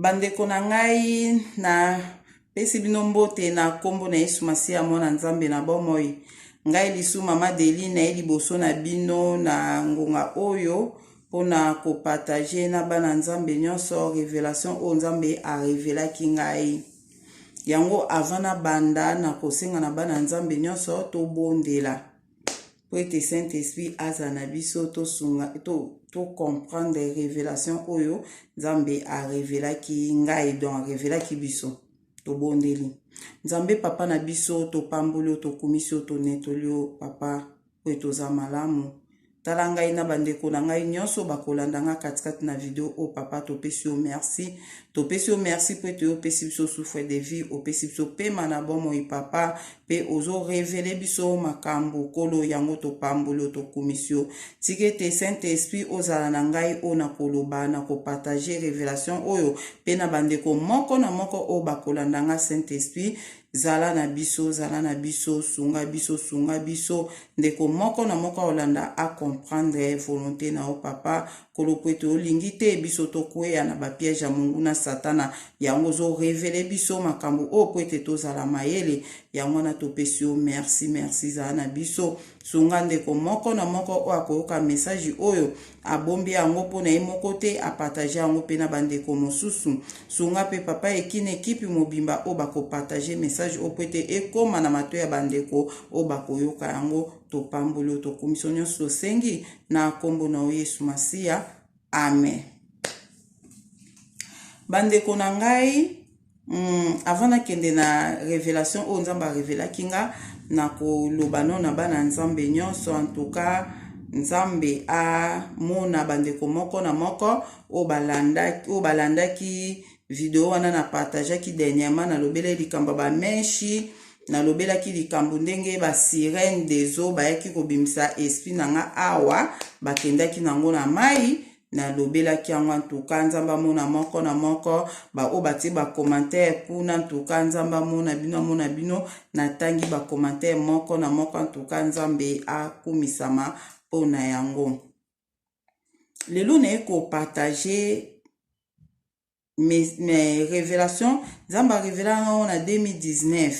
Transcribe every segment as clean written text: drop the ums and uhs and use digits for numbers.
Bandeko na ngai, na pesi bino mbote na nkombo na Yesu Masiya mwana Nzambe na bomoi. Ngai lisu mama Deli na ye liboso na bino na ngonga oyo mpona kopartage na bana Nzambe nyonso revelation oyo Nzambe arevelaki ngai. Yango avant nabanda na kosenga na bana Nzambe nyonso tobondela. mpo ete saint esprit azala na biso tosunga to, to comprendre revelation oyo nzambe arevelaki ngai donc arevelaki biso tobondeli nzambe papa na biso topamboli yo tokumisi yo tonetoli yo papa oyo toza malamu tala ngai na bandeko na ngai nyonso bakolanda nga katikati na video oyo papa topesi yo merci topesi yo merci mpo ete yo opesi biso souffle de vie opesi biso pema na bomoi papa mpe ozo revele biso makambo nkolo yango topamboli yo tokumisi yo tika ete saint esprit ozala na ngai oyo na koloba na kopartage revelation oyo mpe na bandeko moko na moko oyo bakolanda nga saint esprit zala na biso zala na biso sunga biso sunga biso ndeko moko na moko akolanda acomprendre volonté na yo papa Nkolo, mpo ete olingi te biso tokweya na bapiège ya monguna Satana. Yango ozo revele biso makambo oyo mpo ete tozala mayele. Yango wana topesi yo merci, merci. Zala na biso, sunga ndeko moko na moko oyo akoyoka message oyo, abombi yango mpo na ye moko te, apartage yango mpe na bandeko mosusu. Sunga mpe papa Eki na ekipi mobimba oyo bakopartage message oyo mpo ete ekoma na matoi ya bandeko oyo bakoyoka yango. Topamboli yo, tokumisi yo, nyonso tosengi na nkombo na yo Yesu Masiya, amen. Bandeko na ngai, avant nakende na revelation oyo Nzambe arevelaki nga, nakoloba no na bana Nzambe nyonso. En tout cas, Nzambe amona bandeko moko na moko oyo balandaki, oyo balandaki video wana na partageaki dernièrement. Nalobelaki likambo ya bameshi, nalobelaki likambo ndenge ba sirène des eaux bayaki kobimisa esprit na nga awa, bakendaki nango na mai. Nalobelaki yango. Antuka Nzambe amona moko na moko baoyo batie bacommentaire kuna. Antuka Nzambe amona bino, amona bino. Natangi bacommentaire moko na moko. Antuka Nzambe akumisama mpona yango. Lelo naye kopartage mes révélation Nzambe arevela yango na 2019.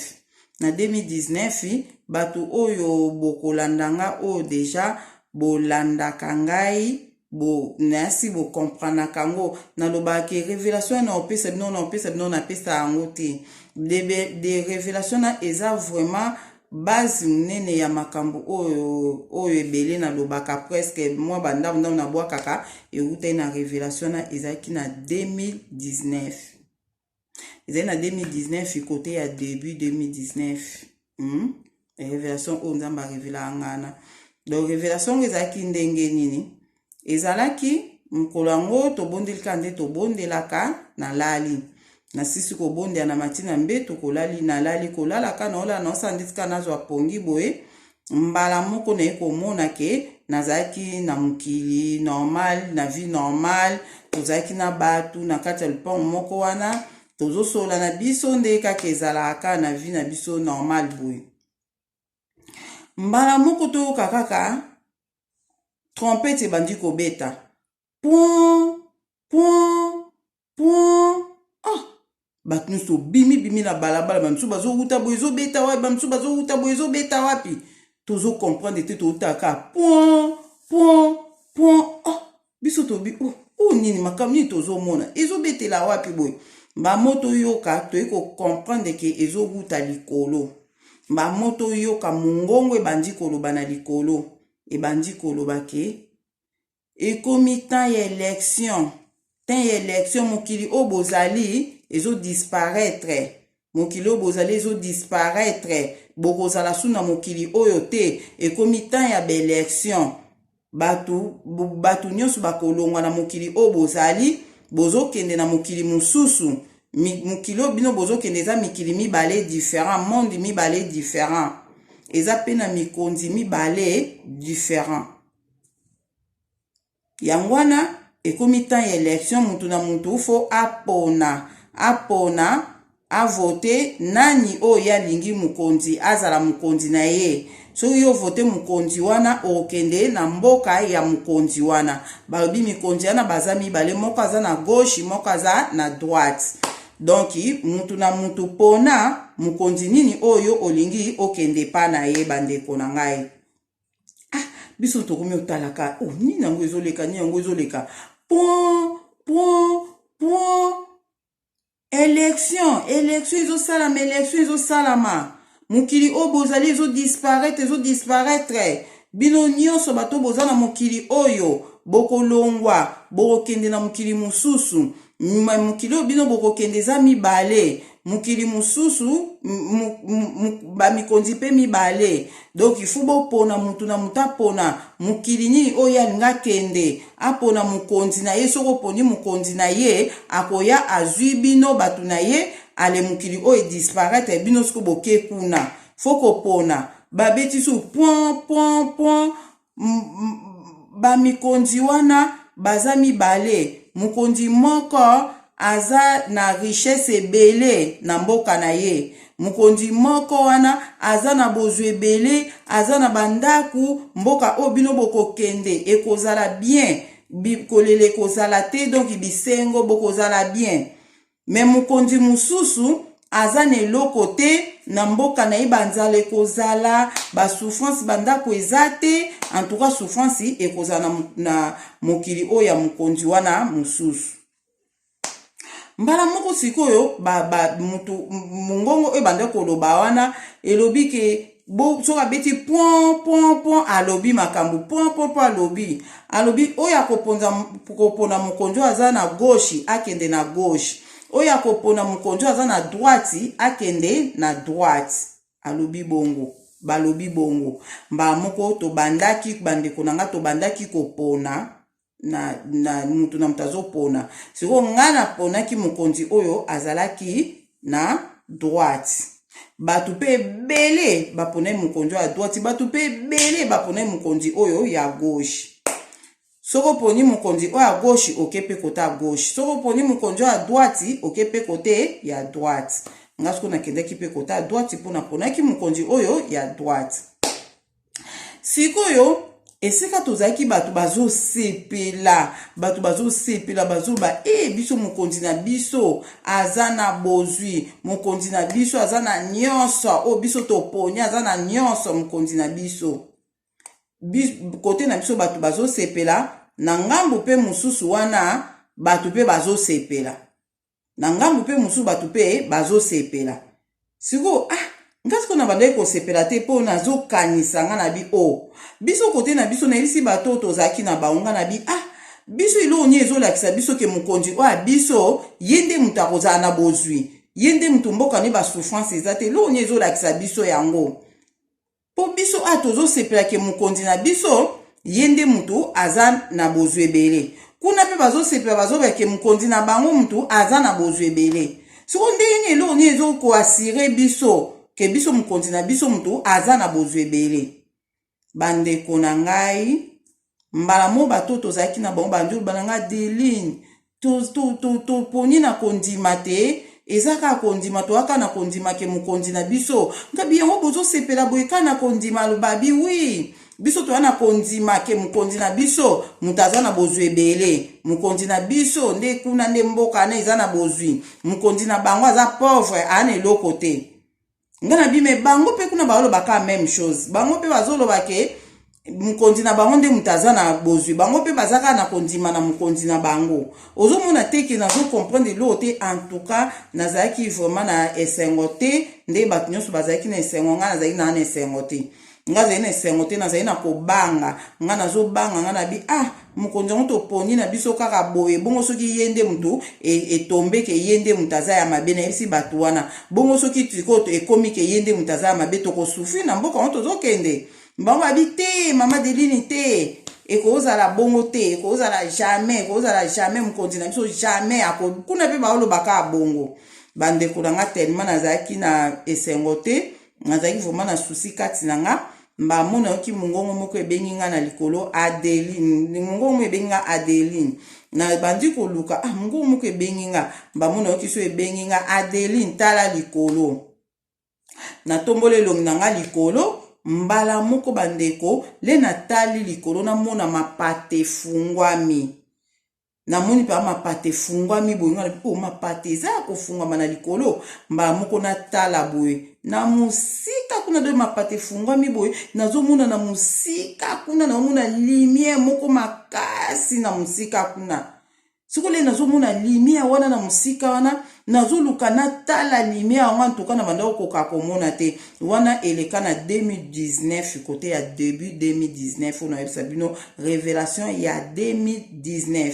Na 2019, bato oyo bokolanda nga, oyo deja bolandaka ngai, bo nasi bokomprenaka yango. Nalobaka ke révélation na opesa bino, na opesa bino, napesa yango te. De révélation na eza vraiment base monene ya makambo oyo oyo ebele nalobaka. Presque mwa bandambo ndambo nabwakaka ewutaki na révélation na ezalaki na 2019. Ezali na 2019, kote ya début 2019, Révélation oyo Nzambe arevelaka nga na, donc révélation yango ezalaki ndenge nini? Ezalaki mokolo yango tobondeli kaka nde tobondelaka. Nalali, nasisi kobondela na matina mbeto, kolali, nalali, kolalaka, naolala, naosala ndeti kaka nazwa pongi boye. Mbala moko naye komona ke nazalaki na mokili normal, na vie normale. Tozalaki na bato na kati ya lupango moko wana, tozosola na biso nde kaka ezalaka kaka na vie na biso normal boye. Mbala moko toyoka kaka trompete ebandi kobeta, pon pon pon. Ah, bato nyonso bimi bimi na balabala. Bamisusu bazowuta boye, ezobeta wapi? Bamisusu bazowuta boye, ezobeta wapi? Tozocomprendre te. Toutaka pon pon pon. Oh, biso tobi oh, oh, nini? Makambo nini tozomona? Ezobetela wapi boye? Bamo toyoka, toyei kocomprendre ke ezowuta likolo. Bamo toyoka mongongo ebandi koloba na likolo, ebandi koloba ke ekomi temps ya élection, temps ya élection. Mokili oyo bozali ezodisparaître, mokili oyo bozali ezodisparaître, bokozala su na mokili oyo te. Ekomi temps ya baélection. Bato nyonso bakolongwa na mokili oyo bozali, bozokende na mokili mosusu. Mokili oyo bino bozokende eza mikili mibale différent, monde mibale différent, eza mpe na mikonzi mibale différent. Yango wana ekomi temps ya élection. Mutu na mutu fo apona, apona, avote nani oyo ye alingi mokonzi azala mokonzi na ye. Soki yo vote mokonzi wana, okokende na mboka ya mokonzi wana. Balobi mikonzi wana baza mibale, moko aza na gauche, moko aza na droite. Donc mutu na mutu pona mokonzi nini oyo olingi okende pa na ye. Bandeko na ngai, ah, biso tokomi otalaka, oh, nini yango ezoleka, nini yango ezoleka? Pon pon pon, élection, élection ezosalama, élection ezosalama. Mokili oyo bozali ezodisparaître, ezodisparaître. Bino nyonso bato boza na mokili oyo bokolongwa, bokokende na mokili mosusu. Mokili oyo bino bokokende eza mibale, mokili mosusu bamikonzi mpe mibale. Donc il faut bopona, mutu na mutu apona mokili nini oyo alingi akende, apona mokonzi na ye. Soki oponi mokonzi na ye, akoya azwi bino bato na ye. Ale, mokili oyo edisparaître, bino soki boke kuna, faut kopona. Babeti su point point point, bamikonzi wana baza mibale. Mokonzi moko aza na richesse ebele na mboka na ye, mokonzi moko wana aza na bozwi ebele, aza na bandako. Mboka oyo bino bokokende ekozala bien, kolela ekozala te, donc bisengo, bokozala bien. Mais mokonzi mosusu aza na eloko te na mboka na ye, banzala ekozala, basouffrance, bandako eza te. En tout cas souffrance ekozala na mokili oyo ya mokonzi wana mosusu. Mbala moko sikoyo mutu mongongo oyo banda koloba wana elobi ke bo soki abeti point point point, alobi makambo point point point, alobi oyo akopona mokonzi oyo aza na gauche akende na gauche, oyo akopona mokonzi oyo aza na droite akende na droite. Alobi bongo, balobi bongo. Mbala moko tobandaki, bandeko na nga, tobandaki kopona na mutu na moto azopona. Sikoyo ngai naponaki mokonzi oyo azalaki na droite. Bato mpe ebele baponaki mokonzi oyo ya droite, bato mpe ebele baponaki mokonzi oyo ya gauche. Soki oponi mokonzi oyo ya gauche, oke mpe côté ya gauche. Soki oponi mokonzi oyo ya droite, oke mpe côté ya droite. Nga sikoyo nakendaki mpe côté ya droite mpo naponaki mokonzi oyo ya droite. Sikoyo esika tozalaki, bato bazosepela, bato bazosepela, bazoba e biso mokonzi na biso aza na bozwi, mokonzi na biso aza na nyonso oyo biso toponi, aza na nyonso mokonzi na biso. Côté na biso bato bazosepela, na ngambu mpe mosusu wana bato mpe bazosepela, na ngambu mpe mosusu bato mpe bazosepela. Sikoyo, ah, nga sikoyo na bandaki kosepela te mpo nazokanisa nga na bi o oh, biso côté na biso, nayebisi bato oyo tozalaki na bango, nga na bi, ah, biso eloko nini ezolakisa biso ke mokonzi oyo ya biso ye nde moto akozala na bozwi, ye nde moto mboka nde basouffrance eza te? Eloko nini ezolakisa biso yango? Mpo biso awa tozosepelake mokonzi na biso ye nde motu aza na bozwi ebele, kuna mpe bazosepela, bazobake mokonzi na bango motu aza na bozwi ebele. Soko ndenge nini, eloko nini ezokoassurer biso ke biso mokonzi na biso motu aza na bozwi ebele? Bandeko na ngai, mbala mo bato tozalaki na bango bandi oloba na ngai: "Adeline, toponi na kondima te, eza kaka kondima, toyaka na kondima ke mokonzi na biso." Ngabi: "Yango bozosepela boye kaka na kondima?" Alobabi: "Oui, biso toya na kondima ke mokonzi na biso moto aza na bozwi ebele, mokonzi na biso nde kuna nde mboka wana eza na bozwi, mokonzi na bango aza pauvre, aa na eloko te." Nga na bime, bango mpe kuna balobaka même chose, bango mpe bazoloba ke mokonzi na bango nde moto aza na bozwi, bango mpe baza kaka na kondima na mokonzi na bango. Ozomona te ke nazocomprendre eloko te. En tout cas nazalaki vraiment na esengo te. Nde bato nyonso bazalaki na esengo, ngai nazalaki na esengo te. Nga azali na esengo te, nazali na kobanga. Nga nazobanga, nga na bi, ah, mokonzi yango toponi na biso kaka boye, bongo soki ye nde motu etombe ke ye nde moto aza ya mabe? Nayebisi bato wana: "Bongo soki sikoyo ekomi ke ye nde moto aza ya mabe, tokosouffrir na mboka yango tozokende." Bango babi: "Te, mama Deline, te, ekozala bongo te, ekozala jamais, ekozala jamais, mokonzi na biso jamais kuna." Mpe baolobaka bongo. Bandeko na nga, tellement nazalaki na esengo te, nazalaki vraiment na souci kati na nga. Mbamo nayoki mongongo moko ebengi nga na likolo: "Adeline." Mongongo moko ebengi nga: "Adeline." Nabandi koluka, ah, mongongo moko ebengi nga. Mbamo nayoki so ebengi nga: "Adeline, tala likolo." Natomboli elongi na nga likolo. Mbala moko bandeko, le natali likolo namona mapata efungwami. Namoni mpenza mapata efungwami boye, ngai nalobi, oh, mapata eza ya kofungwama na likolo. Mbala moko natala boye na mosika kuna, do mapata efungwami boye, nazomona na mosika kuna, nazomona lumière moko makasi na mosika kuna. Sikoyo nde nazomona lumière wana na mosika wana, nazoluka natala lumière yango, antuka na banda kokoka komona te. Wana eleka na 2019, kote ya début 2019 oyo nayebisa bino révélation ya 2019.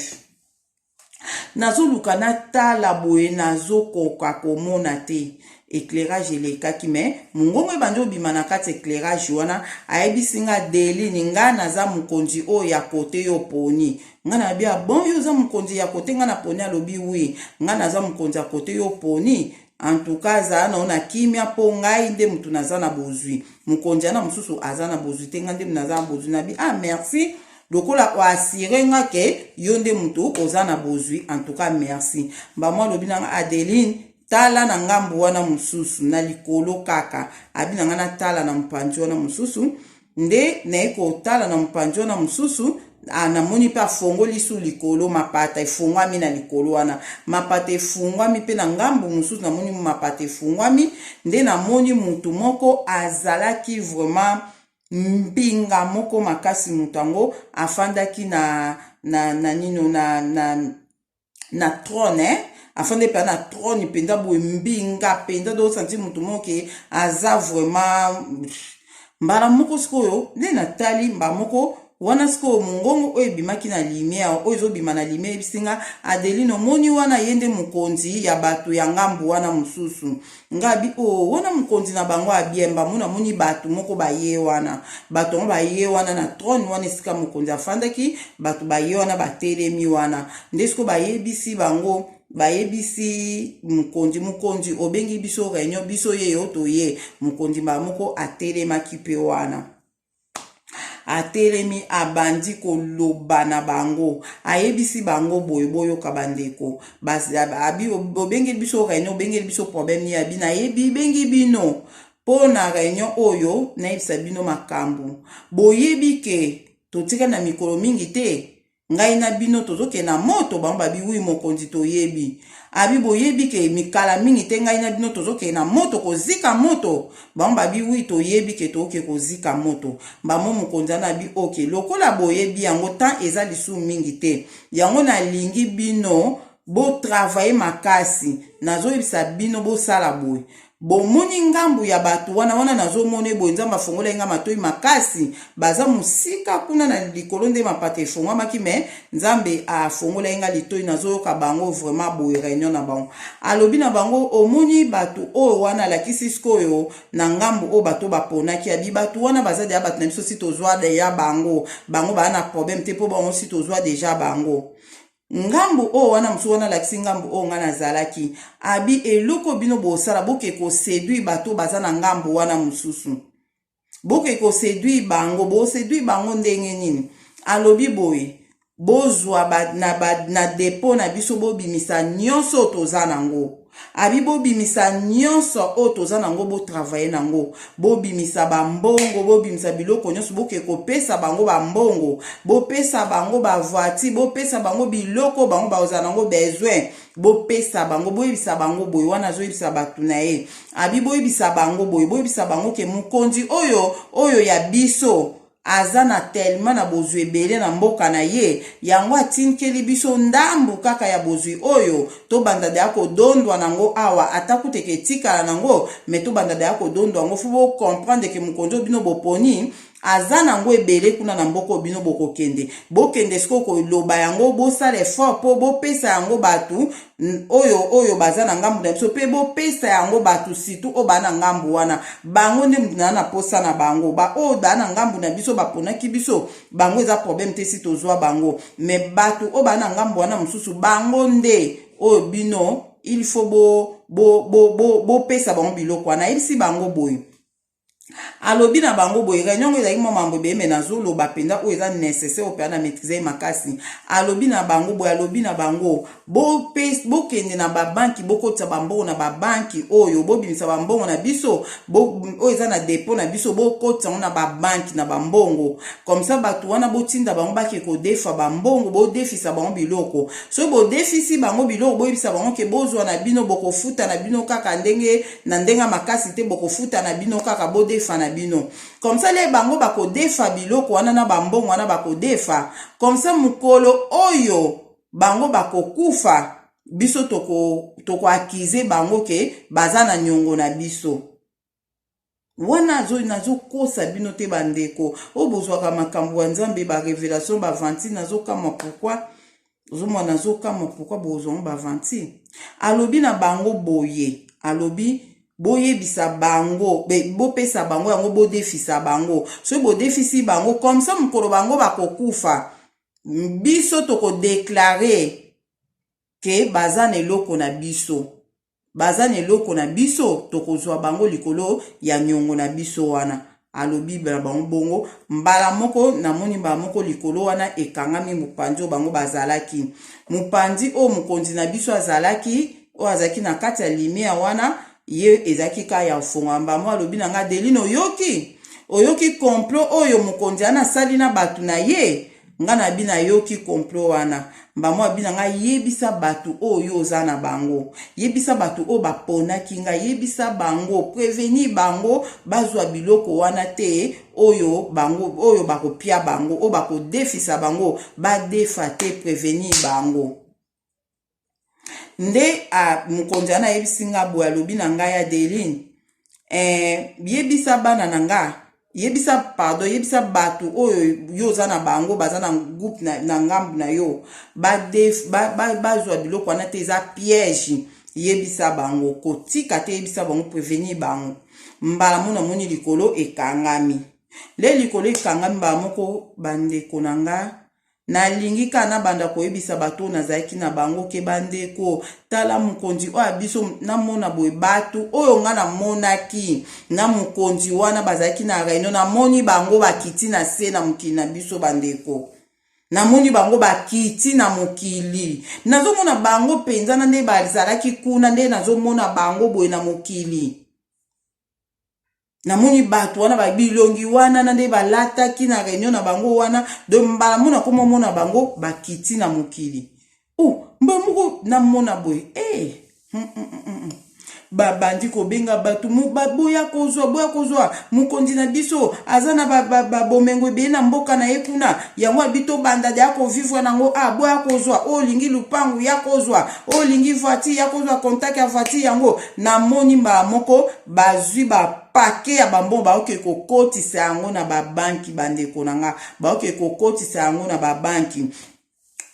Nazoluka natala boye, nazokoka komona te. Éclairage elekaki, me mongongo ebandi obima na kati éclairage wana, ayebisi nga: "Deline, nga naza mokonzi oyo ya kote yo poni." Nga nalobi: "Ah bon, yo oza mokonzi ya kote nga na poni?" Alobi: "Oui, nga naza mokonzi ya kote yo poni. En tout cas, azala nao na kimia, mpo ngai nde motu naza na bozwi. Mokonzi ana mosusu aza na bozwi te, nga nde naza na bozwi." Nabi: "Ah, merci, lokola oassurer nga ke yo nde motu oza na bozwi, en tout cas merci." Mbamo alobi nanga: "Adeline, tala na ngambu wana mosusu na likolo kaka." Abi na nga natala na mopanzi wana mosusu. Nde naye kotala na mopanzi wana mosusu, namoni mpe afongoli su likolo, mapata efungwami na likolo wana, mapata efungwami mpe na ngambu mosusu, namoni mapata efungwami. Nde namoni mutu moko azalaki vraiment mbinga moko makasi. Moto yango afandaki na nino na trône, eh? Afandi mpenza na trône mpenza boye, mbinga mpenza, dosanti motu moko ke aza vraiment. Mbala moko sikoyo nde natali, mbala moko wana sikoyo mongongo oyo ebimaki na lumière, oyo ezobima na lumière, ebisi nga: "Adeline, omoni wana, ye nde mokonzi ya bato ya ngambu wana mosusu." Nga abi: "O oh, wana mokonzi na bango abiemba." Mona amoni bato moko baye wana, bato yango baye wana na trône wana esika mokonzi afandaki. Bato baye wana, batelemi wana. Nde sikoyo bayebisi bango, bayebisi mokonzi: "Mokonzi, obengi biso réunion, biso ye yo toye." Mokonzi mbala moko atelemaki mpe wana atelemi, abandi koloba na bango, ayebisi bango boye: "Boyoka bandeko, abi obengeli biso réunion, obengeli biso problème nini?" Abi: "Nayebi bengi bino mpo na réunion oyo nayebisa bino makambo. Boyebi ke totikali na mikolo mingi te, ngai na bino tozokende na moto." Bango babi: "Oui mokonzi, toyebi." Abi: "Boyebi ke mikala mingi te, ngai na bino tozokende na moto, kozika moto?" Bango babi: "Oui, toyebi ke tokoke kozika moto." Bamo mokonzi wana abi: "Ok, lokola boyebi yango, temps eza lisusu mingi te, yango nalingi bino botravailler makasi. Nazoyebisa bino bosala boye. Bomoni ngambu ya bato wana wana, nazomona boye, Nzambe afongolaki nga matoi makasi. Baza mosika kuna na likolo, nde mapata efongwamaki, me Nzambe afongolaki nga litoi, nazoyoka bango vraiment boye, réunion na bango." Alobi na bango: "Omoni bato oyo wana?" Alakisi sikoyo na ngambu oyo bato baponaki. Abi: "Bato wana baza deya bato na biso, si tozwa deya bango, bango baa na problème te, mpo bango si tozwa deja bango. Ngambu oyo wana mosusu wana," alakisi ngambu oyo ngai nazalaki, abi: "Eloko bino bosala, boke koséduire bato baza na ngambu wana mosusu, boke koséduire bango. Boséduire bango ndenge nini?" Alobi boye: "Bozwa ba, na dépôt na biso, bobimisa nyonso toza nango." Abi: "Bobimisa nyonso oyo toza nango, botravailler nango, bobimisa bambongo, bobimisa biloko nyonso, boke kopesa bango bambongo, bopesa bango bavoiture, bopesa bango biloko bango bazala nango besoin, bopesa bango. Boyebisa bango boye." Wana azoyebisa bato na ye, abi: "Boyebisa bango boye, boyebisa bango ke mokonzi oyo ya biso aza na tellement na bozwi ebele na mboka na ye, yango atinkeli biso ndambu kaka ya bozwi oyo, tobanda deya kodondwa nango awa, ata kuteke etikala nango, me tobanda deya kodondwa yango. Faut bocomprendre ke mokonzi oyo bino boponi aza nango ebele kuna na mboka oyo bino bokokende. Bokende sikoyo koloba yango, bosala effort mpo bopesa yango bato oyo baza na ngambu na biso, mpe bopesa yango bato surtout oyo baa na ngambu wana. Bango nde mutu naa na posa na bango. Baoyo baa na ngambu na biso, baponaki biso, bango eza problème te, si tozwa bango. Me bato oyo baa na ngambu wana mosusu, bango nde oyo bino il faut bopesa bo, bo, bo, bango biloko wana." Ayebisi bango boye. Alobi na bango boye, reunion yango ezalaki mwa mambo ebele, me nazoloba mpenza oyo eza nécessaire, oyo mpenza na maîtrise ye makasi. Alobi na bango boye, alobi na bango, bokende na babanki, bokotisa bambongo na babanki oyo, bobimisa bambongo na biso oyo eza na dépôt na biso, bokotisa yango na babanki na bambongo. Comme ça bato wana botinda bango bake kodefa bambongo, bodefisa bango biloko. Soki bodefisi bango biloko, boyebisa bango ke bozwa na bino, bokofuta na bino kaka ndenge na ndenge ya makasi te, bokofuta na bino kaka, bodefa na bino. Comme ça le bango bakodefa biloko wana na bambongo wana bakodefa. Comme ça mokolo oyo bango bakokufa, biso tokoaccuser toko bango ke baza na niongo na biso wana. Nazokosa bino te, bandeko oyo bozwaka makambo ya Nzambe, barévélation, bavanti. Nazokamwa pourquoi ozomona, nazokamwa pourquoi bozwango bavanti. Alobi na bango boye, alobi boyebisa bango, bopesa bango yango, bodefisa bango. Soki bodefisi bango, comme ça mokolo bango bakokufa, biso tokodéclarer ke baza na eloko na biso, baza na eloko na biso, tokozwa bango likolo ya niongo na biso wana. Alobi na bango bongo. Mbala moko namoni, mbala moko likolo wana ekangami. Mopanzi oyo bango bazalaki, mopanzi oyo mokonzi na biso azalaki, oyo azalaki na kati ya lumière wana, ye ezalaki kaka ya fonga. Mbamo alobi na nga: "Deline, oyoki? Oyoki complot oyo mokonzi wana asali na bato na ye?" Nga na bi: "Nayoki complot wana." Mbamo abi na ngai: "Yebisa bato oyo oza na bango, yebisa bato oyo baponaki ngai, yebisa bango, prévenir bango bazwa biloko wana te. Oyo bango oyo bakopia bango, oyo bakodefisa bango, badefa te, prévenir bango." Nde mokonzi wana ayebisi nga boye, alobi na ngai: "Adeline, yebisa bana na nga, yebisa, pardon, yebisa bato oyo yo oza na bango, baza na groupe na ngambu na yo, bazwa ba, ba, biloko wana te, eza piège. Yebisa bango kotika te, yebisa bango, prévenir bango." Mbala mo namoni likolo ekangami. Le likolo ekangami mbala moko, bandeko na nga, nalingi kaka nabanda koyebisa bato oyo nazalaki na bango ke: "Bandeko, tala mokonzi oyo ya biso." Namona boye bato oyo nga namonaki na mokonzi wana bazalaki na réunion, namoni bango bakiti na se na mokili na biso. Bandeko, namoni bango bakiti na mokili, nazomona bango mpenza na nde bazalaki kuna, nde nazomona bango boye na mokili. Namoni bato wana, babilongi wana na nde balataki na réunion na bango wana. Donc mbala mona komomona bango bakiti na mokili. O mba moko namona boye, hey. Babandi kobenga bato: "Boya kozwa, boya kozwa, mokonzi na biso aza na babomengo ebele na mboka na ye kuna, yango abi tobanda deya kovivre nango. A boya kozwa, oyo olingi lupangu ya kozwa, oyo olingi voiture ya kozwa, contact ya voiture yango." Namoni mbala moko bazwi bapaquet ya bambongo, baoke kokotisa yango na babanki. Bandeko na nga, baoke kokotisa yango na babanki.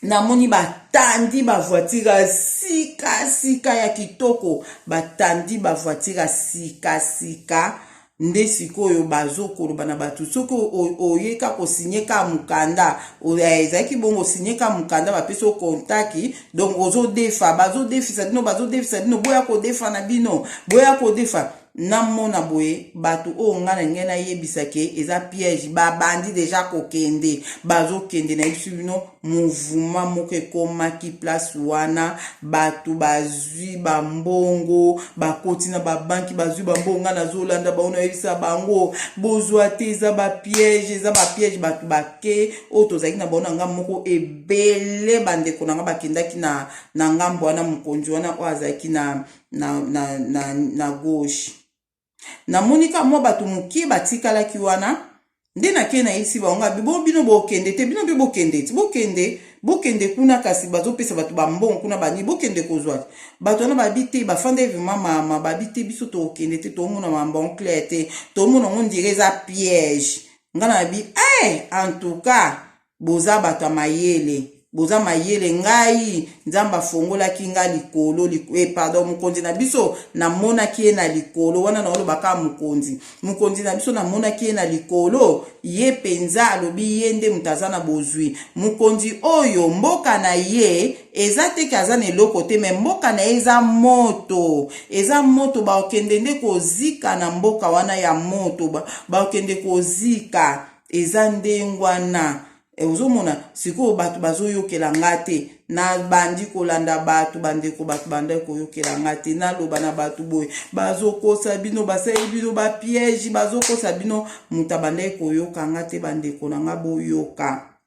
Namoni batandi bavoiture ya sikasika ya kitoko, batandi bavoiture ya sikasika. Nde sikoyo bazokoloba na bato: soki oyeka kosigner ka mokanda, ezalaki bongo, osigner ka mokanda, bapesi yo contact, donc ozodefa, bazodefisa bino, bazodefisa bino, boya kodefa na bino, boya kodefa. Namona boye bato oyo ngai na ngai nayebisa ke eza piège, babandi déjà kokende, bazokende. Nayebisi bino, mouvement moko ekomaki place wana, bato bazwi bambongo, bakoti na babanki, bazwi bambongo. Ngai nazolanda bango, nayebisa bango: "Bozwa te, eza bapiège, eza bapiège." Bato bake oyo tozalaki na bango na ngambo moko ebele, bandeko na nga bakendaki na ngambo wana, mokonzi wana oyo azalaki na gauche. Namoni ka mwa bato mokie batikalaki wana. Nde nakei, nayebisi bango nga bo: "Bino bokende te, bino mpe bokende ti, bokende, bokende kuna." Kasi bazopesa bato bambongo kuna, bani bokende kozwa te. Bato wana babi te, bafanda vraiment mama, babi te: "Biso tokende te, tomona mambo clair te, tomona ngo ndire eza piège." Nga na babi: "Eh, en tout cas boza bato ya mayele." Boza mayele ngai Nzambe afongolaki nga likolo eh, pardon mokonzi na biso namonaki ye na likolo wana naoloba kaka mokonzi mokonzi na biso namonaki ye na likolo ye mpenza alobi ye nde moto aza na bozwi mokonzi oyo mboka na ye eza te ke aza na eloko te me mboka na ye eza moto eza moto bakokende nde kozika na mboka wana ya moto bakokende kozika eza ndengwana Eh, ozomona sikoyo bato bazoyokela nga te nabandi kolanda bato bandeko bato bandaki koyokela nga te naloba na bato boye bazokosa bino basali bino bapiege bazokosa bino moto abandaki koyoka nga te bandeko na nga boyoka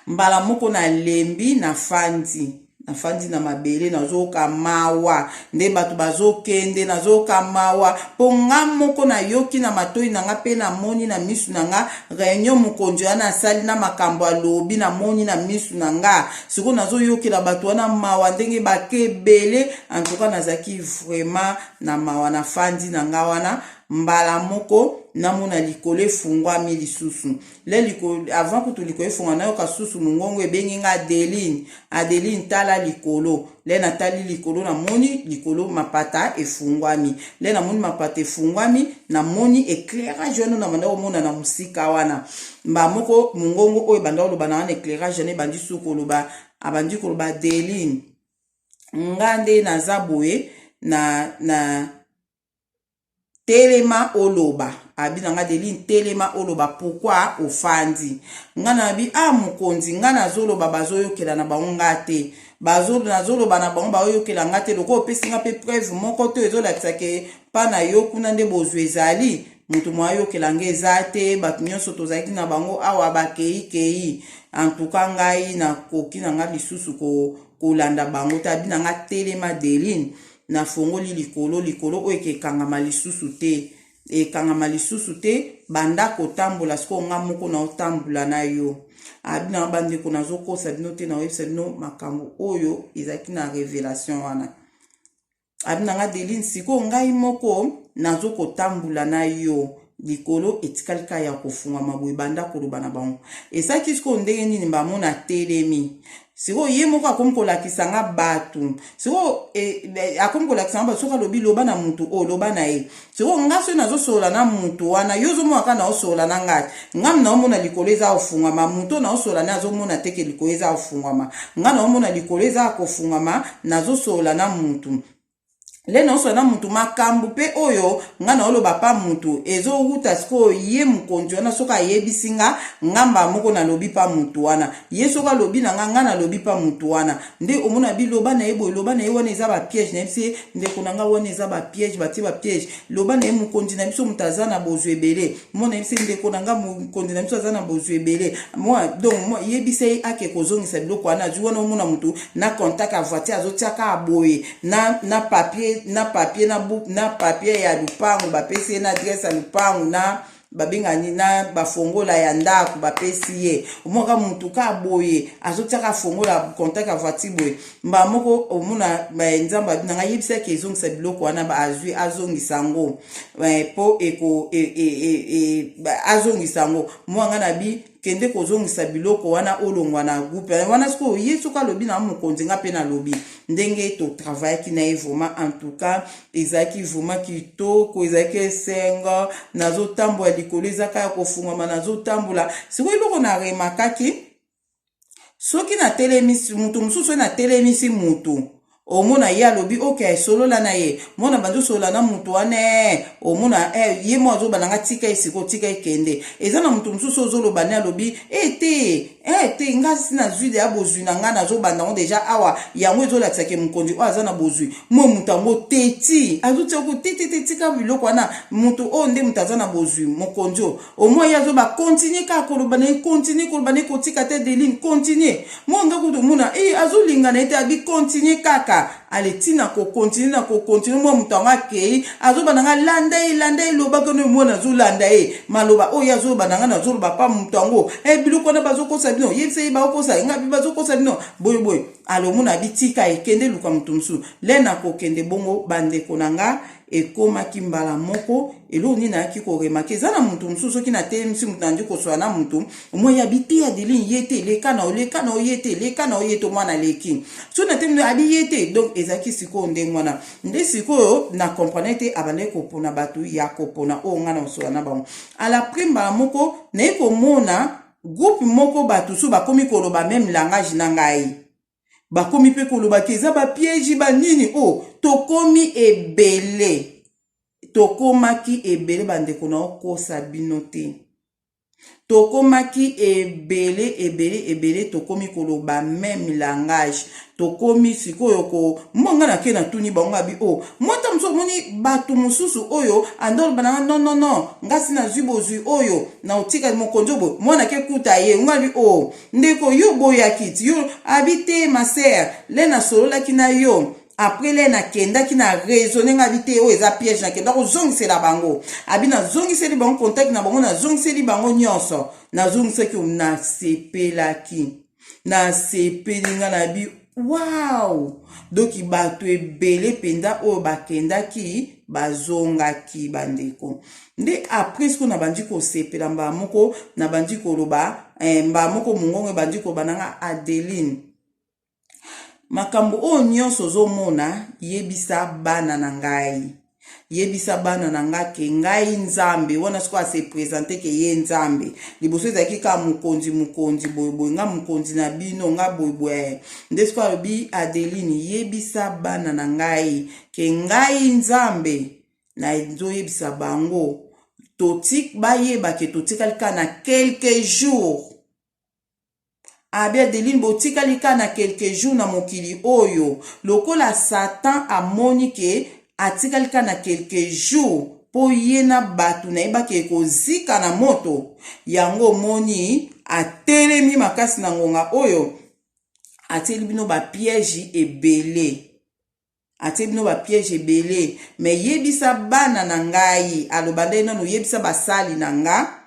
mbala moko nalembi nafandi nafandi na mabele nazoyoka mawa nde bato bazokende nazoyoka mawa mpo nga moko nayoki na matoi na nga mpe namoni na misu na nga reunion mokonzi wana asali na makambo alobi namoni na misu na nga sikoyo nazoyokela bato wana mawa ndenge bake ebele antuka nazalaki vraiment na mawa nafandi na nga wana mbala moko namona likolo efungwami lisusu le likolo avant kutu likolo efonga nayoka susu mongongo ebengi nga Adeline Adeline tala likolo le natali likolo namoni likolo mapata efungwami le namoni mapata efungwami namoni éclairage wana na banda komona na mosika wana mba moko mongongo oyo ebanda koloba na wana éclairage wana ebandi su koloba abandi koloba Adeline nga nde naza boye na na Telema oloba abi na nga Adeline telema oloba pourquoi ofandi nga na bi ah mokonzi nga nazoloba bazoyokela na bango nga te bazo nazoloba na bango baoyokela nga te lokola opesi nga mpe preuve moko te ezolakisa ke mpa na yo kuna nde bozwi ezali moto mo ayokela nga eza te bato nyonso tozalaki na bango awa bakei kei antuka ngai nakoki na nga lisusu kolanda bango te abi na nga telema Adeline Nafongoli likolo, likolo oyo ekekangama lisusu te, ekangama lisusu te, banda kotambola sikoyo nga moko naotambola na yo. Abi na bandeko nazokosa bino te, naoyebisa bino makambo oyo ezalaki na revelation wana. Abi na nga Deline, sikoyo ngai moko nazokotambola na yo likolo etikali kaka ya kofungwama boye banda koloba na bango esalaki sikoyo ndenge nini bamona telemi sikoyo ye moko akomi kolakisa nga bato sikoyo e, e, akomi kolakisa nga bato soki alobi loba na motu oyo loba na ye sikoyo nga soki nazosolola na motu wana yo ozomona kaka naosolola na ngai nga naomona likolo eza kofungwama motu oyo naosolola naye azomona te ke likolo eza kofungwama nga naomona likolo eza kofungwama nazosolola na motu nde naosala na mutu makambo mpe oyo nga naoloba pa mutu ezowuta sikoyo ye mokonzi wana soki ayebisi nga nga mbala moko nalobi pa mutu wana ye soki alobi na nga nga nalobi pa mutu wana nde omona biloba na ye boye loba na ye wana eza bapiège nayebisi ye ndeko na nga wana eza bapiège batie bapiège loba na ye mokonzi na biso moto aza na bozwi ebele mwa nayebisi ye ndeko na nga mokonzi na biso aza na bozwi ebele mwa donc mwa yebisa ye ake kozongisa biloko wana azwi wana omona motu na contact ya voiture azotia kaka boye na, na papier na papier na, bu, na papier ya lupangu bapesi ye na adresse ya lupangu na babengani na bafongola ya ndako bapesi ye omwaka motu ka boye azotiaka fongola contact ya voiture boye mbala moko omona nzambe abi nanga yebisaki ezongisa biloko wana azwi azongisa yango mpo eko e, e, e, e, azongisa yango mwa nga na bi kende kozongisa biloko wana olongwa na groupe wana sikoyo ye soki alobi na mokonzi nga mpe nalobi ndenge totravayaki na ye vraiment en tout cas ezalaki vraiment kitoko ezalaki esengo nazotambola likolo ezaka ya kofungwama nazotambola sikoyo eloko na remakaki soki natelemisi moto mosusu oyo natelemisi moto omona ye alobi oke solola na ye mona bandi osolola na moto wana eh, omona eh, ye mo azoba na nga tika ye sikoyo tika ekende eza na moto mosusu ozoloba ne alobi e eh, te eh, te nga si nazwi deya bozwi na nga nazobanda yango deja awa yango ezolakisa ke mokonzi oyo aza na bozwi mo moto yango teti azotia ko te te te tika biloko wana moto oyo nde moto aza na bozwi mokonzi oyo omoi ye azoba continue kaka koloba na ye continue koloba na ye kotika te deline continue mwa nga kutu omona e eh, azolinga na ye te abi continue kaka ale ntina kokontinue na kokontinue mwa moto yango akei azoba na nga landa ye landa ye lobaka no mwana azolanda ye maloba oyo azoloba na nga nazoloba pa moto yango e eh, biloko wana bazokosa bino yebisa ye bakokosa nga bazokosa bino boye boye ale omona abi tika ekende luka moto mosusu le nakokende bongo bandeko na nga. Ekomaki mbala moko eloko nini nayaki koremarke, eza na motu mosusu soki natelemisi motu nandi kosola na motu omoi ya biteya Adeline ye te, leka na oleka na oye te, leka na oye te, omwana aleki soki natelemi abi ye te. Donc ezalaki sikoyo ndenge wana nde sikoyo na comprendre te, abandaki kopona bato ya kopona oyo ngai na kosola na bango. Alapres mbala moko naye komona groupe moko, bato so bakomi koloba meme langage na ngai, bakomi mpe koloba ke eza bapiège banini o oh, tokomi ebele, tokomaki ebele. Bandeko, na okosa bino te, tokomaki ebele ebele ebele, tokomi koloba meme langage. Tokomi sikoyo ko mwa nga nake natuni bango, abi o oh, mwata mosusu omoni bato mosusu oyo andoloba nanga non non non, nga si nazwi bozwi oyo na otika mokonzi oyo boye, mwana ke kuta ye nga abi o oh, ndeko yo boyaki ti yo abi te, ma sœur le nasololaki na yo. Après le nakendaki na raisonne nga, abi te, oyo eza piège. Nakenda kozongisela bango, abi nazongiseli bango contact na bango, nazongiseli bango nyonso, nazongisaki. Nasepelaki, nasepeli nga na bi wow. Donc bato ebele mpenza oyo bakendaki bazongaki, bandeko. Nde après sikoyo nabandi kosepela mbala moko, nabandi koloba mbala moko mongongo ebandi koloba nanga: "Adeline, makambo oyo nyonso ozomona, yebisa bana na ngai, yebisa bana na nga ke ngai Nzambe." Wana sikoyo ase présente ke ye Nzambe. Liboso ezalaki kaka mokonzi, mokonzi boyeboye, nga mokonzi na bino, nga boyeboye. Nde sikoyo alobi: "Adeline, yebisa bana na ngai ke ngai Nzambe nazoyebisa bango bayeba ke totikali kaka na quelques jours." Abi: "Adeline, botikali kaka na quelques jours na mokili oyo." Lokola Satan amoni ke atikali kaka na quelques jours mpo ye na bato na ye bakee kozika na moto yango, omoni atelemi makasi na ngonga oyo, atieli bino bapiège ebele, atie bino bapiège ebele. Me yebisa bana na ngai, aloba nde nano: "Yebisa basali na nga,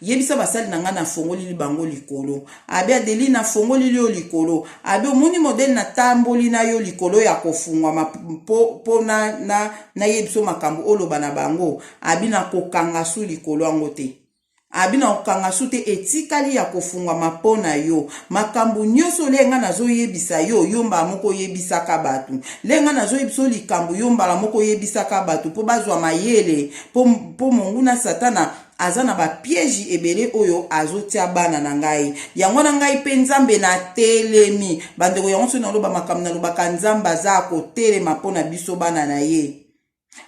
yebisa basali na ngai, nafongolili bango likolo." Abi: "Adeline, nafongolili yo likolo." Abi: "Omoni modele natamboli na yo likolo ya kofungwama mpo nayebiso makambo oloba na bango." Abi: "Nakokanga su likolo yango te." Abi: "Nakokanga su te, etikali ya kofungwama mpo na yo. Makambo nyonso ole nga nazoyebisa yo, yo mbala moko oyebisaka bato. Le nga nazoyebisa yo likambo, yo mbala moko oyebisaka bato mpo bazwa mayele, mpo monguna Satana aza na bapiège ebele oyo azotia bana na ngai. Yango na ngai mpe Nzambe natelemi." Bandeko, yango soki naloba makambo nalobaka, Nzambe aza kotelema mpo na biso bana na ye.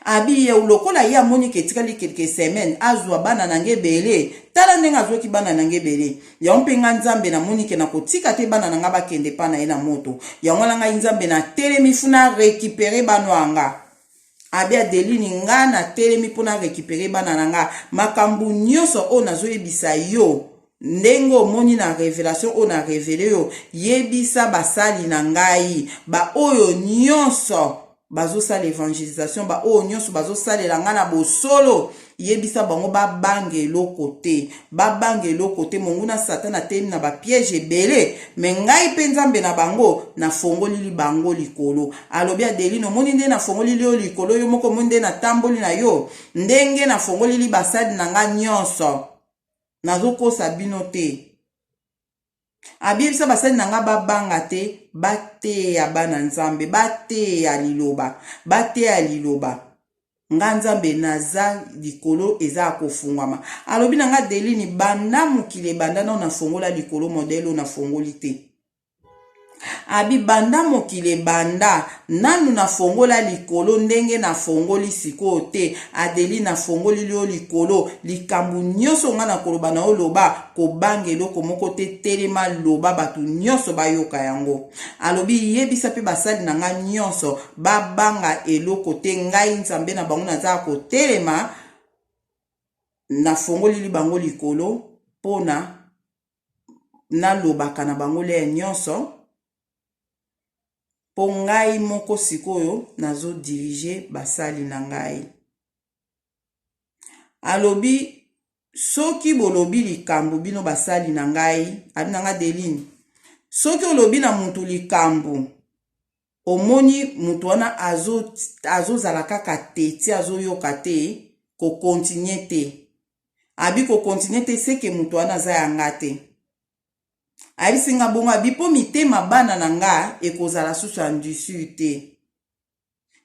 Abi ye lokola ye amoni ke etikali quelques semaines azwa bana na ngai ebele, tala ndenge azwaki bana na ngai ebele. Yango mpe nga Nzambe namoni ke nakotika te bana na ngai bakende mpa na ye na moto. Yango wana ngai Nzambe natelemi funa récupérer bana yanga. Abi: "Adeline, nga natelemi mpona récupérer bana na nga. Makambo nyonso oyo nazoyebisa yo, ndenge omoni na révélation oyo na révéler yo, yebisa basali na ngai, baoyo nyonso bazosala évangélisation, baoyo nyonso bazosalela ngai na bosolo, yebisa bango babanga eloko te, babanga eloko te. Monguna Satan atelemi na bapiège ebele, me ngai mpe Nzambe na bango nafongolili bango likolo." Alobi: "Adeline, omoni nde nafongolili yo likolo, yo moko omoni nde natamboli na yo, ndenge nafongolili basali na ngai nyonso. Nazokosa bino te." Abiyebisa basali na nga babanga te, bateya bana Nzambe, bateya liloba, bateya liloba. Nga Nzambe naza likolo eza ya kofungwama." Alobi na nga: "Adeline, banda mokili ebanda nano nafongola likolo modele oyo nafongoli te." Abi: "Banda mokili ebanda nanu nafongola likolo ndenge nafongoli sikoyo te. Adeline, nafongolili yo likolo. Likambo nyonso nga na koloba na oloba, kobanga eloko moko te, telema, loba, bato nyonso bayoka yango." Alobi: "Yebisa mpe basali na nga nyonso babanga eloko te. Ngai Nzambe na bango naza kotelema, nafongolili bango likolo mpona nalobaka na bango leya nyonso, mpo ngai moko sikoyo nazodirige basali na ngai." Alobi: "Soki bolobi likambo, bino basali na ngai," abi na nga: "Adeline, soki olobi na mutu likambo, Omoni mutu wana azo azozala kaka teti azoyoka te ko continuer te. Abi ko continuer te seke mutu wana aza ya nga te. Ayebisi nga bongo abi po mitema bana na nga ekozala susu endurcir te.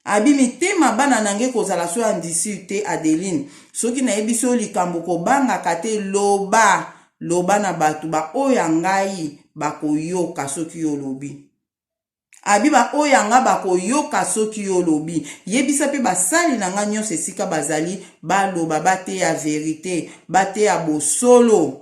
Abi mitema bana na nga ekozala so endurcir te Adeline. Soki nayebisi yo likambo kobangaka te loba loba na bato ba oyo ya ngai bakoyoka soki yo olobi. Abi ba oyo ya nga bakoyoka soki yo olobi. Yebisa pe basali na nga nionso esika bazali baloba bateya verite, bateya bosolo.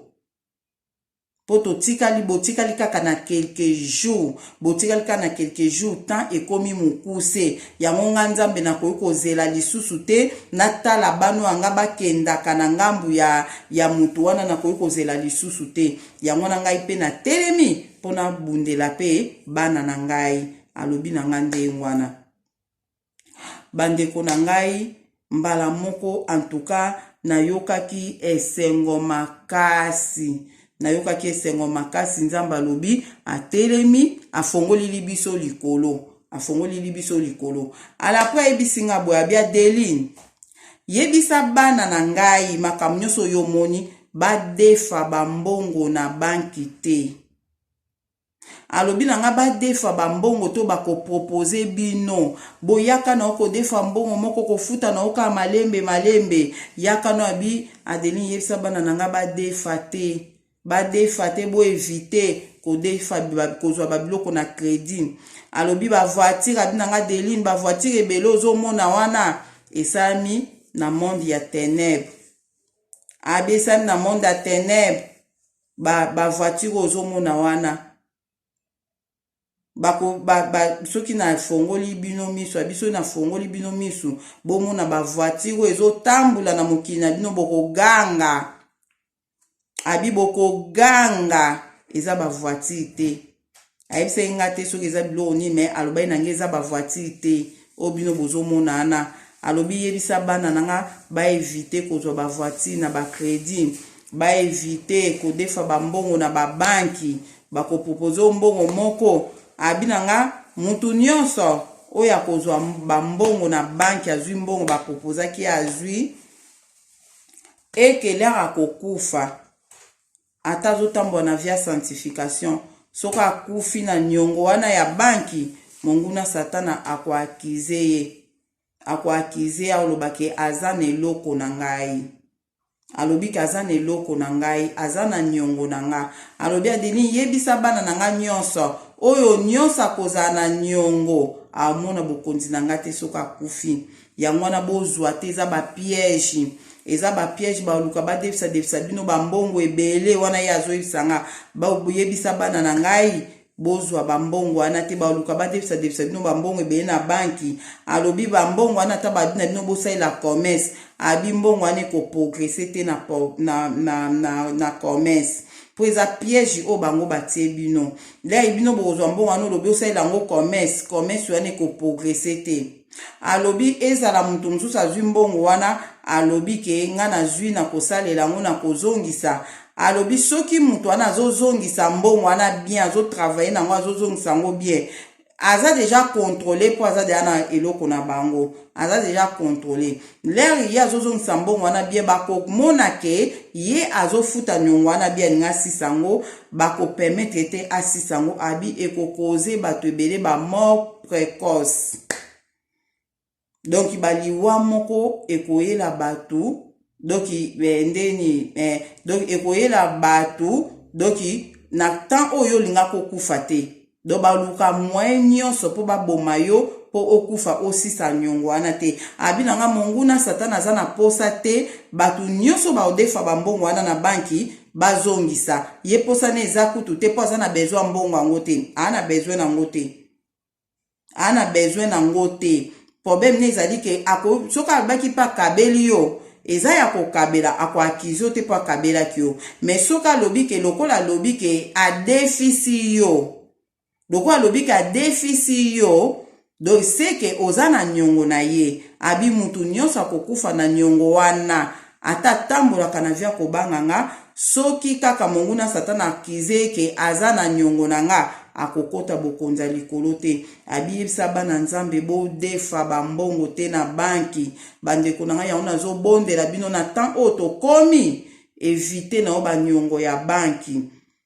Po totikali botikali kaka na quelques jours, botikali kaka na quelques jours temps ekomi mokuse. Yango nga Nzambe nakoki kozela lisusu te natala bana oyo ya nga bakendaka na ngambu ya ya mutu wana nakoki kozela lisusu te. Yango wana ngai pe natelemi mpo nabundela mpe bana na ngai. Alobi na ngai ndenge wana. Bandeko na ngai, mbala moko en tout cas nayokaki esengo makasi. Nayokaki esengo makasi. Nzambe alobi, atelemi, afongolili biso likolo. Afongolili biso likolo. Alapres ayebisi nga boye, abi Adeline, yebisa bana na ngai makambo nyonso oyo omoni, badefa bambongo na banki te. Alobi na nga badefa bambongo to bakopropose bino boyaka na okodefa mbongo moko kofuta na oka malembe malembe yaka no abi Adeline yebisa bana na nga badefa te badefa te bo evite kodefa kozwa babiloko na credit alobi ba voiture abi na nga Adeline ba voiture ebele ozomona wana esalami na monde ya tenebre abi esalami na monde ya tenebre ba, ba voiture ozomona wana bako ba, ba, soki nafongoli bino miso abi soki nafongoli bino miso bomona ba voiture oyo ezotambola na mokili na bino bokoganga abi bokoganga eza ba voiture te ayebisaki nga te soki eza biloko nini me alobaki na nga eza ba voiture te oyo bino bozomona wana alobi yebisa bana na nga baevite kozwa ba voiture na ba credit baevite kodefa bambongo na babanki bakopropose yo mbongo moko abi na nga mutu nyonso oyo akozwa bambongo na banki azwi mbongo baproposaki ye azwi ekelere akokufa ata azotambola na via sanctification soki akufi na niongo wana ya banki monguna satana akoakize ye akoakize ye akoloba ke aza na eloko na ngai alobi ke aza na eloko na ngai aza na niongo na nga alobi Adeline yebisa bana na nga nyonso oyo nyonso akozala na niongo amona bokonzi na nga te soki akufi yango wana bozwa te eza ba piège eza ba piège baluka badefisa defisa bino bambongo ebele wana ye azoyebisa nga boyebisa bana na ngai bozwa bambongo wana te baluka badefisa defisa bino bambongo ebele na banki alobi bambongo wana ata babi na bino bosalela commerce abi mbongo wana ekoprogrese te na, na, na, na, na commerce mpo eza piège oyo bango batie bino lei bino bokozwa mbongo wana olobi osalela yango commerce commerce wana ekoprogrese te alobi ezala moto mosusu azwi mbongo wana alobi ke nga nazwi na kosalela yango na kozongisa alobi soki moto wana azozongisa mbongo wana bien azotravaille na yango azozongisa yango bien aza deja contrôle mpo aza deja na eloko na bango aza deja contrôle lere ye azozongisa mbongo wana bien bakomona ke ye azofuta niongo wana bien alingi asisa yango bakopermettre te asisa yango abi ekokoze bato ebele ba mort précoce donc baliwa moko ekoyela bato donc eh, ndeni eh, donc ekoyela bato donc na temps oyo olinga kokufa te donc baluka moyen nyonso mpo baboma yo mpo okufa osisa niongo wana te abi na nga monguna satana aza na posa te bato nyonso baodefa bambongo wana na banki bazongisa ye posa na eza kutu te mpo aza na besoin mbongo yango te aa na besoin nango te aa na besoin nango te problème ne ezali ke ako soki alobaki mpe akabeli yo eza ya kokabela akoakize yo te mpo akabelaki yo mais soki alobi ke lokola alobi ke adefisi yo lokola alobi ke adefisi yo donc seke oza na niongo na ye abi mutu nyonso akokufa na niongo wana ata atambolaka na via kobanga nga soki kaka monguna satana akize ye ke aza na niongo na nga. akokota bokonzi ya likolo te. Abiyebisa bana Nzambe bodefa bambongo te na banki. Bandeko na ngai, yango nazobondela bino na temps oyo tokomi, évite na yo baniongo ya banki,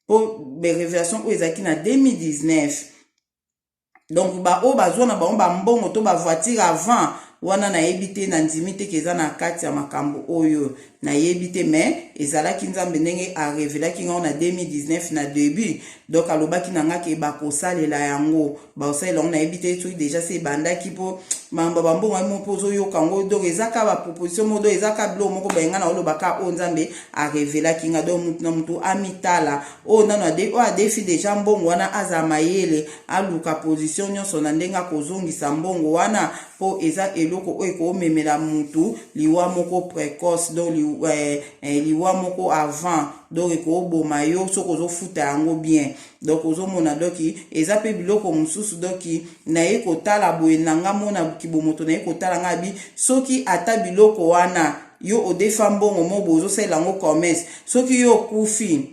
mpo barévélation oyo ezalaki na 2019. Donc baoyo bazwa na bango bambongo to bavoiture avant wana, nayebi te, nandimi te ke eza na kati ya makambo oyo, nayebi te. Mais ezalaki Nzambe ndenge arevelaki ngai na 2019 na début. Donc alobaki na nga ke bakosalela yango, bakosalela yango. Nayebi te soki déjà se ebandaki, mpo makambo bambongo mo mpo ozoyoka yango. Donc eza ka baproposition moko, donc eza ka biloko moko bayenga na olobaka oyo Nzambe arevelaki nga. Donc mutu na mutu amitala oyo nano oyo adefi déjà mbongo wana, azala mayele, aluka position nyonso na ndenge akozongisa mbongo wana, mpo eza eloko oyo ekomemela mutu liwa moko précoce, donc liwa moko avant. Donc ekoboma yo soki ozofuta yango bien. Donc ozomona, donc eza mpe biloko mosusu. Donc naye kotala boye na nga mona kibomoto, naye kotala nga abi soki ata biloko wana yo odefa mbongo mo boye, ozosalela yango commerce, soki yo okufi,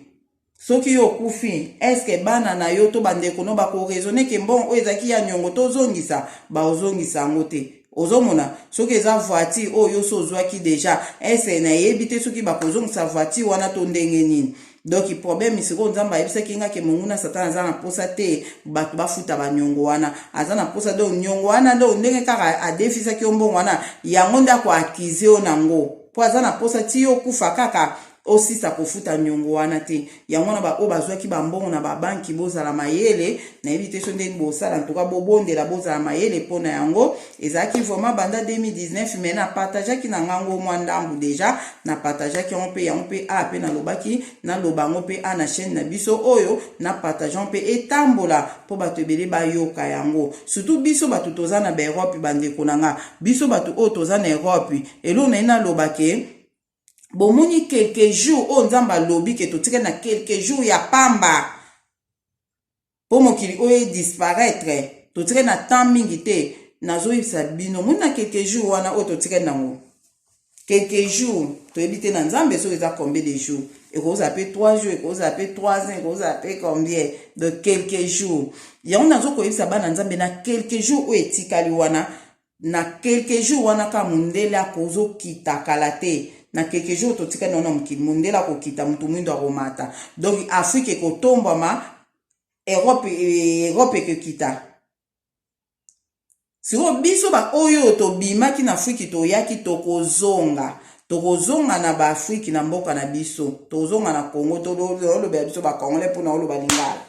soki yo okufi, est-ce bana na yo to bandeko no bakoraisonner ke mbongo oyo ezalaki ya niongo tozongisa? Baozongisa yango te. Ozomona, soki eza voiture oyo yo so ozwaki déjà, est-ce nayebi te soki bakozongisa voiture wana to ndenge nini. Donc problème sikoyo, Nzambe ayebisaki nga ke monguna Satana aza na mposa te bato bafuta baniongo wana, aza na mposa. Donc niongo wana, donc ndenge kaka adefisaki yo mbongo wana, yango nde akoaccuser yo nango, mpo aza na mposa ti yo okufa kaka osisa kofuta niongo wana te. Yango wana baoyo bazwaki bambongo na babanki, bozala mayele. Nayebi te so ndenge bosala ntuka, bobondela, bozala mayele mpona yango. Ezalaki vraiment banda 2019, mais napartageaki na ngango mwa ndambu déjà, napartageaki yango mpe, yango mpe a mpe nalobaki, naloba yango mpe a na chaîne na biso oyo, napartage yango mpe etambola mpo bato ebele bayoka yango, surtout biso bato toza na baEurope. Bandeko na nga, biso bato oyo toza na Europe, eloko na ye naloba ke bomoni quelques jours oyo Nzambe alobi ke totikali na quelques jours ya pamba mpo mokili oyo edisparaître. Totikali na temps mingi te. Nazoyebisa bino, moni na quelques jours wana oyo totikali nango, quelques jours, toyebi te na Nzambe soki eza combien de jours. Ekozala mpe 3 jours, ekozala mpe 3 ans, ekozala mpe combien de quelques jours. Yango nazokoyebisa bana Nzambe, na quelques jours oyo etikali wana, na quelques jours wana kaka mondele akozokita kala te. Na quelques jours totikali wana mokili, mondele akokita, motu mwindo akomata. Donc Afrique ekotombwama, Europe ekokita. Sikoyo biso baoyo tobimaki na Afrique, toyaki, tokozonga, tokozonga na baAfrike, na mboka na biso, tokozonga na Congo. Tolobela biso bacongolais mpona oloba lingala.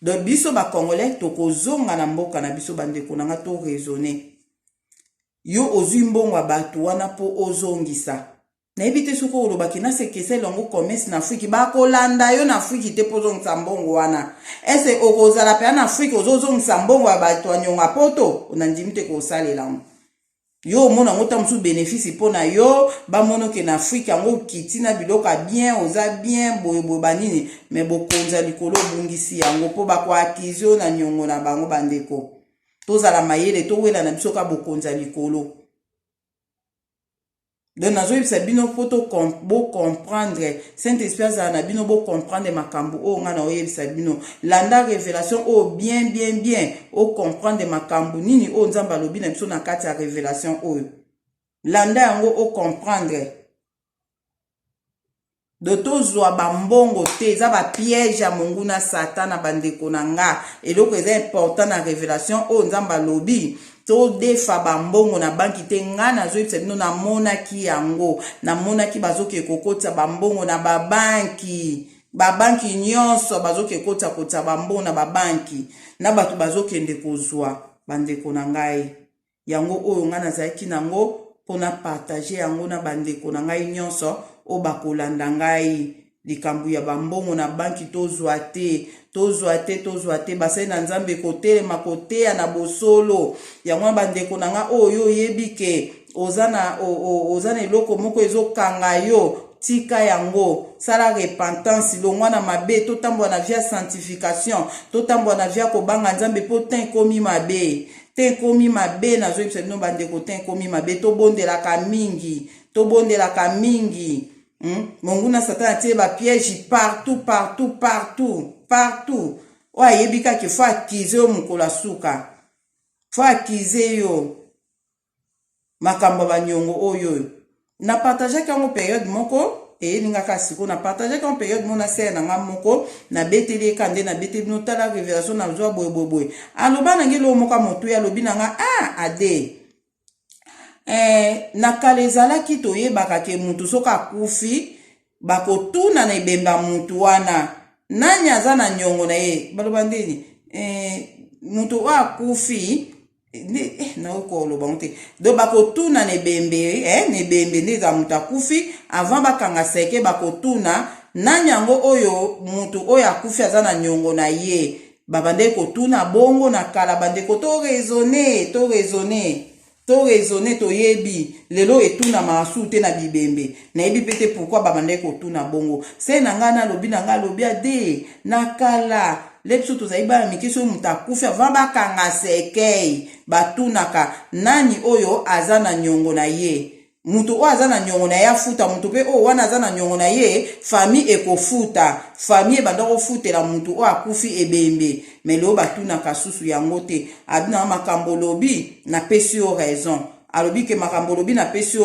Donc biso bacongolais tokozonga na mboka na biso. Bandeko na nga, toraisonner. Yo ozwi mbongo ya bato wana mpo ozongisa, nayebi te soki olobaki nasekesa elongo commerce na Afrike, bakolanda yo na Afrike te mpo ozongisa mbongo wana. Ese okozala mpenza na Afrike, ozozongisa mbongo ya bato ya niongo ya poto? Nandimi te kosalela yango. Yo omona yango ta mosusu bénéfice mpo na yo, bamona oke na Afrike yango okiti na biloko ya bien, oza bien boyeboye banini, mais bokonzi ya likolo obungisi yango mpo bakoaccuser yo na niongo na bango. Bandeko, tozala mayele, towela na biso ka bokonzi ya likolo. Donc nazoyebisa bino mpo bocomprendre, Saint Esprit azala na bino, bocomprendre makambo oyo ngai na oyebisa bino. Landa révélation oyo bien bien bien, ocomprendre makambo nini oyo Nzambe alobi na biso na kati ya révélation oyo. Landa yango, ocomprendre. Do tozwa bambongo te, eza bapiège ya monguna Satan. Na bandeko na nga, eloko eza important na révélation oyo Nzambe alobi, todefa bambongo na banki te. Ngai nazoyebisa bino, namonaki yango, namonaki bazoke kokotisa bambongo na babanki, babanki nyonso bazoke kotisa kotisa bambongo na babanki na bato bazokende kozwa. Bandeko na ngai, yango oyo ngai nazalaki nango mpona partage yango na bandeko na ngai nyonso oyo bakolanda ngai. Likambo ya bambongo na banki, tozwa te, tozwa te, tozwa te. Basali na Nzambe kotelema koteya na bosolo yango wana. Bandeko na ngai, oyo oyebi ke oza na eloko moko ezokanga yo, tika yango, sala repentance, longwa na mabe. Totambola na vie ya sanctification, totambola na vie ya kobanga Nzambe, mpo te ekomi mabe te, ekomi mabe. Nazoyebisa bino bandeko, te ekomi mabe. Tobondelaka mingi, tobondelaka mingi. Monguna Satan atie bapiège partout, partout, partout, partout. Oyo ayebi kaka faut accuser yo mokolo ya suka, faut accuser yo makambo ya baniongo oyo. Oyo napartageaki yango période moko, eyelingaka sikoyo. Napartageaki yango période moko na sere na nga moko, nabeteli ye ka nde nabeteli bino. Tala révélation nazwa boye boye boye. Aloba na ngai eloko moko ya motuya. Alobi na nga: "Ah, ade na kala ezalaki toyebaka ke mutu soki akufi, bakotuna na ebembe ya mutu wana nani aza na niongo na ye." Baloba ndeni mutu oyo akufi nde nakoki koloba ngo te. Donc bakotuna na ebembe, na ebembe nde ezala moto akufi, avant bakanga seke, bakotuna nani yango oyo motu oyo akufi aza na niongo na ye. Babandeki kotuna bongo na kala. Bandeko, to raisonner, to raisonner, to raisonner. Toyebi lelo etunamaka su te na bibembe. Nayebi mpe te pourquoi babandaki kotuna bongo. Se na ngai nalobi na ngai, alobi: "Ade, na kala le biso tozali bana mike, soki moto akufi, avant bakanga cercueil, batunaka nani oyo aza na niongo na ye. Moto oyo aza na niongo na ye afuta. Moto mpe oyo wana aza na niongo na ye, famille ekofuta." Famille ebanda kofutela motu oyo akufi ebembe. Mais lelo batunaka susu yango te. Abi nanga: "Makambo olobi, napesi yo raison." Alobi ke makambo olobi, napesi yo.